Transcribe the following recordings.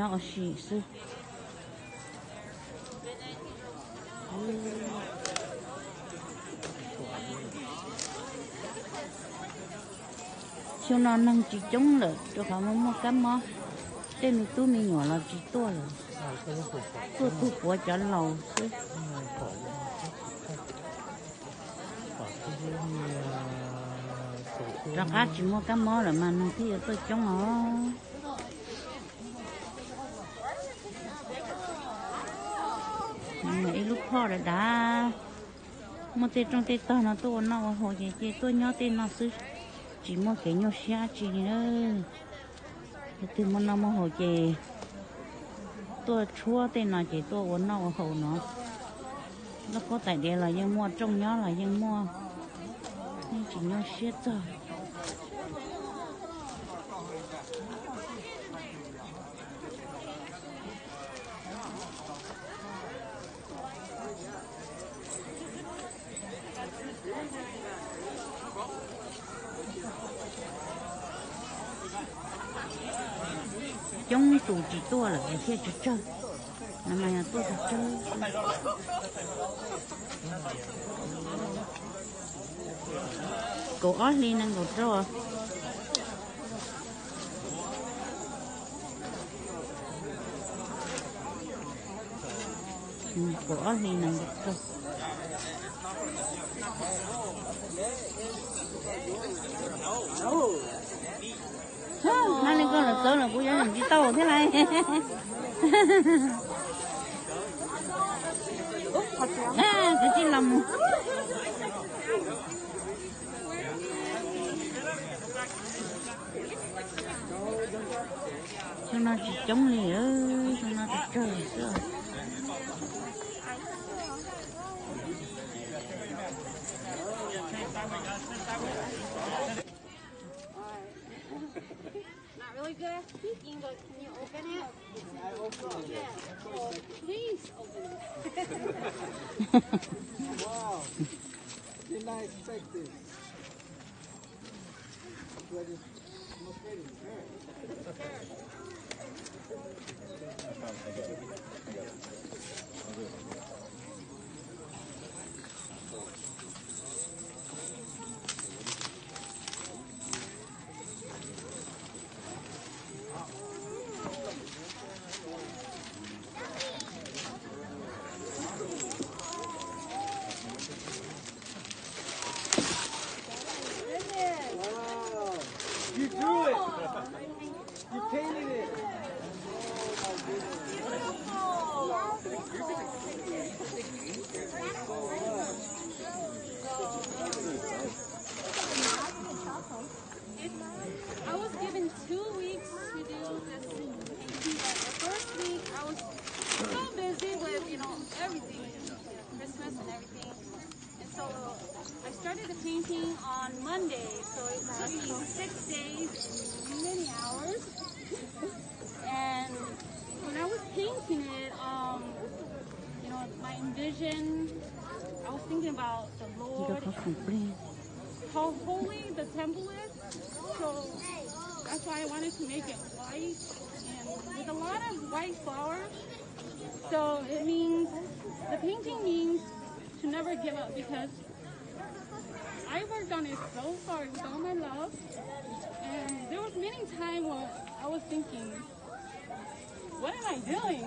Nyob ua si xwb. Xyoo no neeg tsis coob lawm rau qhov muaj muaj kab mob, tej me tub me nyuam los tsis tuaj lawm, tuaj tu puav cov laus xwb. Rov qab tsis muaj kab mob lawm mas neeg thiaj yuav tuaj coob os. Ib lub phoj dav dav, muaj tej rooj tej tog no tuaj ua noj ua haus ces ces tuaj nyob tej no xwb, tsis muaj kev nyuaj siab dab tsi li na. Yog twg muaj noj muaj haus ces tuaj tshuab tej no ces tuaj ua noj ua haus no. Lub khaub tais diav los yeej muaj, rooj nyob los yeej muaj, yeej tsis nyuaj siab txog. Coob tus tsis tuaj lawm thiaj tsawg tsawg, no mas yog tuaj tsawg tsawg. Kaum ob hli nees nkaum rau. Kaum ob hli nees nkaum rau. Hmab li koj los txawb los kuv yuav tsis tau thiab lauj. Kav tsij los mus. Xyoo no tsis coob li, xyoo no tsawg tsawg xwb. Not really good at speaking, but can you open it? Yeah, so please open it. Wow. Did not expect this. Wow. You drew it. You painted it. It, I was given two weeks to do this painting, but the first week I was so busy with, you know, everything, Christmas and everything. And so I started the painting on Monday, so it took me six days and many hours. And when I was painting it, um, you know, my envision, I was thinking about the Lord, how holy the temple is. So that's why I wanted to make it white and with a lot of white flowers. So it means, the painting means to never give up because I worked on it so hard with all my love. And there was many times when I was thinking, what am I doing?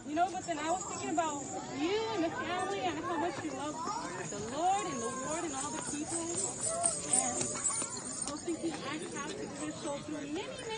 You know, but then I was thinking about you and the family and how much you love the Lord and the Lord and all the people. And I was thinking, I have to push through many, many